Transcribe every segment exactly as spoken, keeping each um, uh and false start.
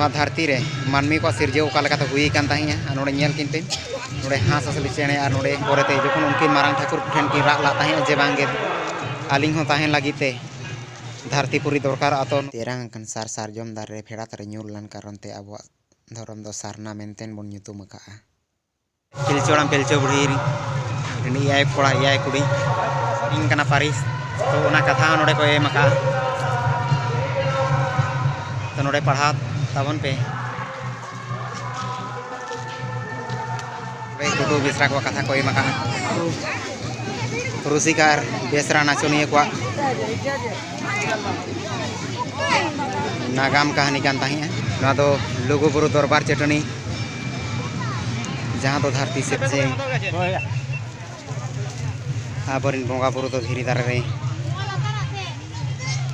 ᱱᱚᱣᱟ ᱫᱷᱟᱹᱨᱛᱤ ᱨᱮ ᱢᱟᱹᱱᱢᱤ ᱠᱚᱣᱟᱜ ᱥᱤᱨᱡᱟᱹᱣ ᱚᱠᱟ ᱞᱮᱠᱟᱛᱮ ᱦᱩᱭ ᱟᱠᱟᱱ ᱛᱟᱦᱮᱸᱫᱼᱟ᱾ ᱟᱨ ᱱᱚᱰᱮ ᱧᱮᱞ ᱠᱤᱱ ᱯᱮ, ᱱᱚᱰᱮ ᱦᱟᱸᱥ ᱦᱟᱸᱥᱞᱤ ᱪᱮᱬᱮ, ᱟᱨ ᱱᱚᱰᱮ ᱯᱚᱨᱮᱛᱮ ᱡᱚᱠᱷᱚᱱ ᱩᱱᱠᱤᱱ ᱢᱟᱨᱟᱝ ᱴᱷᱟᱹᱠᱩᱨ ᱴᱷᱮᱱ ᱠᱤᱱ ᱨᱟᱜ ᱞᱟᱜ ᱛᱟᱦᱮᱸᱫ ᱡᱮ, "ᱵᱟᱝᱜᱮ, ᱟᱹᱞᱤᱧ ᱦᱚᱸ ᱛᱟᱦᱮᱱ ᱞᱟᱹᱜᱤᱫ ᱛᱮ ᱫᱷᱟᱹᱨᱛᱤ ᱯᱩᱨᱤ ᱫᱚᱨᱠᱟᱨᱚᱜᱼᱟ", ᱛᱚ ᱛᱮᱨᱟᱝ ᱟᱠᱟᱱ ᱥᱟᱨ ᱥᱟᱨᱡᱚᱢ ᱫᱟᱨᱮ ᱨᱮ ᱯᱷᱮᱰᱟᱛ ᱨᱮ ᱧᱩᱨ ᱞᱮᱱ ᱠᱟᱨᱚᱱ ᱛᱮ ᱟᱵᱚᱣᱟᱜ ᱫᱷᱚᱨᱚᱢ ᱫᱚ ᱥᱟᱨᱱᱟ ᱢᱮᱱᱛᱮ ᱵᱚᱱ ᱧᱩᱛᱩᱢ ᱟᱠᱟᱫᱼᱟ᱾ ᱯᱤᱞᱪᱩ ᱦᱟᱲᱟᱢ ᱯᱤᱞᱪᱩ ᱵᱩᱲᱦᱤ ᱨᱤᱱᱤᱡ ᱮᱭᱟᱭ ᱠᱚᱲᱟ ᱮᱭᱟᱭ ᱠᱩᱲᱤ ᱦᱟᱹᱴᱤᱧ ᱠᱟᱱᱟ ᱯᱟᱹᱨᱤᱥ, ᱛᱚ ᱚᱱᱟ ᱠᱟᱛᱷᱟ ᱦᱚᱸ ᱱᱚᱰᱮ ᱠᱚ ᱮᱢ ᱟᱠᱟᱫᱼᱟ᱾ ᱛᱚ ᱱᱚᱰᱮ ᱯᱟᱲᱦᱟᱣ ᱛᱟᱵᱚᱱ ᱯᱮ᱾ ᱱᱚᱰᱮ ᱴᱩᱰᱩ ᱵᱮᱥᱨᱟ ᱠᱚᱣᱟᱜ ᱠᱟᱛᱷᱟ ᱠᱚ ᱮᱢ ᱟᱠᱟᱫᱼᱟ᱾ ᱨᱩᱥᱤᱠᱟ ᱟᱨ ᱵᱮᱥᱨᱟ ᱱᱟᱪᱚᱱᱤᱭᱟᱹ ᱠᱚᱣᱟᱜ ᱱᱟᱜᱟᱢ ᱠᱟᱹᱦᱱᱤ ᱠᱟᱱ ᱛᱟᱦᱮᱸᱫᱼᱟ᱾ ᱱᱚᱣᱟ ᱫᱚ ᱞᱩᱜᱩᱵᱩᱨᱩ ᱫᱚᱨᱵᱟᱨ ᱪᱟᱹᱴᱟᱹᱱᱤ, ᱡᱟᱦᱟᱸ ᱫᱚ ᱫᱷᱟᱹᱨᱛᱤ ᱥᱮᱫ ᱪᱮ ᱟᱵᱚᱨᱮᱱ ᱵᱚᱸᱜᱟ ᱵᱩᱨᱩ ᱫᱚ ᱫᱷᱤᱨᱤ ᱫᱟᱨᱮ ᱨᱮ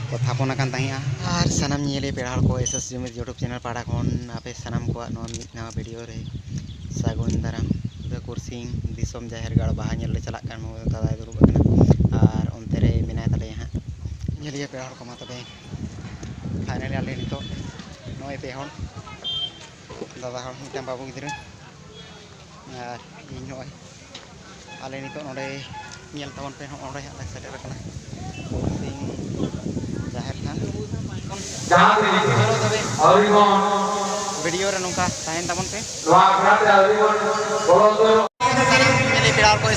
ᱠᱚ ᱛᱷᱟᱯᱚᱱ ᱟᱠᱟᱱ ᱛᱟᱦᱮᱸᱫᱼᱟ᱾ ᱟᱨ ᱥᱟᱱᱟᱢ ᱧᱮᱧᱮᱞᱤᱭᱟᱹ ᱯᱮᱲᱟ ᱦᱚᱲ ᱠᱚ, ᱮᱥ ᱮᱥ ᱡᱩᱢᱤᱫ YouTube ᱪᱮᱱᱮᱞ ᱯᱟᱦᱴᱟ ᱠᱷᱚᱱ ᱟᱯᱮ ᱥᱟᱱᱟᱢ ᱠᱚᱣᱟᱜ ᱱᱚᱣᱟ ᱢᱤᱫ ᱱᱟᱣᱟ ᱵᱷᱤᱰᱤᱭᱳ ᱨᱮ ᱥᱟᱹᱜᱩᱱ ᱫᱟᱨᱟᱢ᱾ ᱫᱟᱹᱠᱩᱨ ᱥᱤᱝ ᱫᱤᱥᱚᱢ ᱡᱟᱦᱮᱨ ᱜᱟᱲ ᱵᱟᱦᱟ ᱧᱮᱞ ᱞᱮ ᱪᱟᱞᱟᱜ ᱠᱟᱱ, ᱱᱚᱜᱼᱚᱭ ᱫᱟᱫᱟᱭ ᱫᱩᱲᱩᱵ ᱟᱠᱟᱱᱟ ᱟᱨ ᱚᱱᱛᱮ ᱨᱮ ᱢᱮᱱᱟᱭ ᱛᱟᱞᱮᱭᱟ ᱦᱟᱸᱜ᱾ ᱧᱮᱞᱤᱭᱟᱹ ᱯᱮᱲᱟ ᱦᱚᱲ ᱠᱚᱢᱟ ᱛᱚᱵᱮ, finally ᱟᱞᱮ ᱱᱤᱛᱚᱜ ᱱᱚᱜᱼᱚᱭ ᱯᱮ ᱦᱚᱲ, ᱫᱟᱫᱟ ᱦᱚᱲ, ᱢᱤᱫᱴᱟᱝ ᱵᱟᱹᱵᱩ ᱜᱤᱫᱽᱨᱟᱹ ᱟᱨ ᱤᱧ ᱱᱚᱜᱼᱚᱭ᱾ ᱟᱞᱮ ᱱᱤᱛᱚᱜ ᱱᱚᱰᱮ ᱧᱮᱞ ᱛᱟᱵᱚᱱ ᱯᱮ, ᱦᱚᱸᱜ ᱚᱸᱰᱮ ᱦᱟᱸᱜ ᱞᱮ ᱥᱮᱴᱮᱨ ᱟᱠᱟᱱᱟ ᱥᱤᱝ ᱡᱟᱦᱮᱨ ᱛᱷᱟᱱ᱾ ᱡᱟᱦᱟᱸ ᱛᱤᱱᱟᱹᱜ ᱪᱚᱞᱚ ᱛᱚᱵᱮ ᱟᱹᱣᱨᱤ ᱵᱚᱱ ᱵᱷᱤᱰᱤᱭᱳ ᱨᱮ ᱱᱚᱝᱠᱟ ᱛᱟᱦᱮᱱ ᱛᱟᱵᱚᱱ ᱯᱮ᱾ ᱱᱚᱣᱟ ᱟᱠᱷᱲᱟ ᱛᱮ ᱟᱹᱣᱨᱤ ᱵᱚᱱ ᱵᱚᱞᱚ ᱩᱛᱟᱹᱨᱚᱜ᱾ ᱧᱮᱞᱤ ᱯᱮᱲᱟ ᱦᱚᱲ ᱠᱚ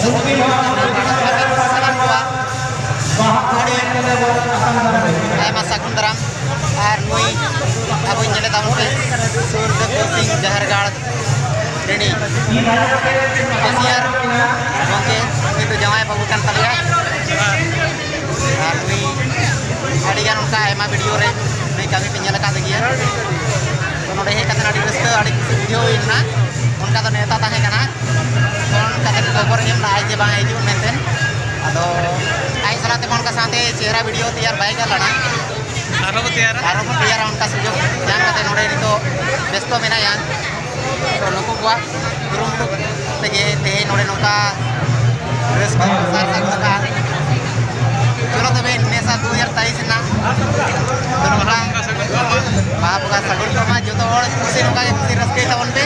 ᱥᱟᱱᱟᱢ ᱠᱚᱣᱟ ᱟᱹᱰᱤ ᱟᱭᱢᱟ ᱥᱟᱹᱜᱩᱱ ᱫᱟᱨᱟᱢ᱾ ᱟᱨ ᱱᱩᱭ ᱟᱵᱚᱧ ᱧᱮᱞᱮ ᱛᱟᱵᱚᱱ ᱯᱮ ᱥᱩᱨ ᱨᱮ ᱥᱤᱝ ᱡᱟᱦᱮᱨ ᱜᱟᱲ ᱨᱤᱱᱤᱡ ᱠᱮᱥᱤᱭᱟᱨ ᱜᱚᱢᱠᱮ, ᱩᱱᱤ ᱫᱚ ᱡᱟᱶᱟᱭ ᱵᱟᱹᱵᱩ ᱠᱟᱱ ᱛᱟᱞᱮᱭᱟ᱾ ᱟᱨ ᱩᱱᱤ ᱟᱹᱰᱤᱜᱟᱱ ᱚᱱᱠᱟ ᱟᱭᱢᱟ ᱵᱷᱤᱰᱤᱭᱳ ᱨᱮ ᱩᱱᱤ ᱠᱟᱹᱢᱤ ᱯᱮ ᱧᱮᱞ ᱟᱠᱟᱫ ᱜᱮᱭᱟ᱾ ᱛᱚ ᱱᱚᱰᱮ ᱦᱮᱡ ᱠᱟᱛᱮ ᱟᱹᱰᱤ ᱨᱟᱹᱥᱠᱟᱹ, ᱟᱹᱰᱤ ᱠᱩᱥᱤ ᱵᱩᱡᱷᱟᱹᱣ ᱦᱩᱭ ᱞᱮᱱᱟ᱾ ᱚᱱᱠᱟ ᱫᱚ ᱱᱮᱣᱛᱟ ᱛᱟᱦᱮᱸ ᱠᱟᱱᱟ, ᱯᱷᱳᱱ ᱠᱟᱛᱮ ᱠᱚ ᱠᱷᱚᱵᱚᱨ ᱮᱢ ᱞᱮᱫᱼᱟ ᱡᱮ ᱵᱟᱝ ᱦᱤᱡᱩᱜ ᱢᱮᱱᱛᱮ᱾ ᱟᱫᱚ ᱟᱡ ᱥᱟᱞᱟᱜ ᱛᱮᱢᱟ ᱚᱱᱠᱟ ᱥᱟᱶᱛᱮ ᱪᱮᱦᱨᱟ ᱵᱷᱤᱰᱤᱭᱳ ᱛᱮᱭᱟᱨ ᱵᱟᱭ ᱜᱟᱱ ᱞᱮᱱᱟ᱾ ᱟᱨᱦᱚᱸ ᱵᱚ ᱛᱮᱭᱟᱨᱟ᱾ ᱟᱨᱦᱚᱸ ᱵᱚ ᱛᱮᱭᱟᱨᱟ, ᱚᱱᱠᱟ ᱥᱩᱡᱳᱜᱽ ᱧᱟᱢ ᱠᱟᱛᱮ ᱱᱚᱰᱮ ᱱᱤᱛᱚᱜ ᱵᱮᱥᱛᱚ ᱢᱮᱱᱟᱭᱟ᱾ ᱛᱚ ᱱᱩᱠᱩ ᱠᱚᱣᱟᱜ ᱠᱩᱨᱩᱢᱩᱴᱩ ᱛᱮᱜᱮ ᱛᱮᱦᱮᱧ ᱱᱚᱰᱮ ᱱᱚᱝᱠᱟ ᱨᱟᱹᱥᱠᱟᱹ ᱥᱟᱨ ᱥᱟᱹᱜᱩᱱ ᱟᱠᱟᱫᱼᱟ᱾ ᱪᱚᱞᱚ ᱛᱚᱵᱮ ᱱᱮᱥᱟ ᱫᱩ ᱦᱟᱡᱟᱨ ᱛᱮᱭᱤᱥ ᱨᱮᱱᱟᱜ ᱫᱚ ᱱᱚᱝᱠᱟ ᱵᱟᱦᱟ ᱵᱚᱸᱜᱟ ᱥᱟᱹᱜᱩᱱ ᱠᱚᱢᱟ ᱡᱚᱛᱚ ᱦᱚᱲ ᱠᱩᱥᱤ ᱱᱚᱝᱠᱟ ᱜᱮ ᱠᱩᱥᱤ ᱨᱟᱹᱥᱠᱟᱹᱭ ᱛᱟᱵᱚᱱ ᱯᱮ᱾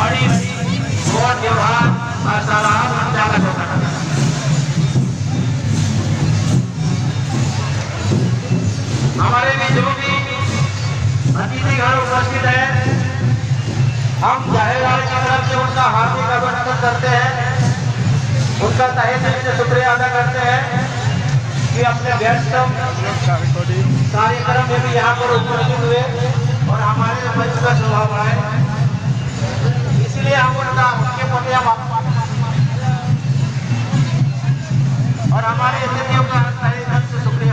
ᱟᱹᱰᱤ ᱟᱹᱰᱤ ᱜᱚᱰ ᱡᱚᱦᱟᱨ ᱟᱨ ᱥᱟᱨᱦᱟᱣ ᱪᱟᱞ ᱟᱠᱚ ᱠᱟᱱᱟ᱾ हमारे बीच जो भी अतिथिगण उपस्थित हैं, हम जाहिर आने की तरफ से उनका हार्दिक अभिनंदन करते हैं, उनका तहे दिल से शुक्रिया अदा करते हैं कि अपने व्यस्तम कार्यक्रम में भी यहाँ पर उपस्थित हुए और हमारे मंच का शोभा बढ़ाए। इसीलिए हम उनका, उनके प्रति हम और हमारे अतिथियों का तहे दिल से शुक्रिया।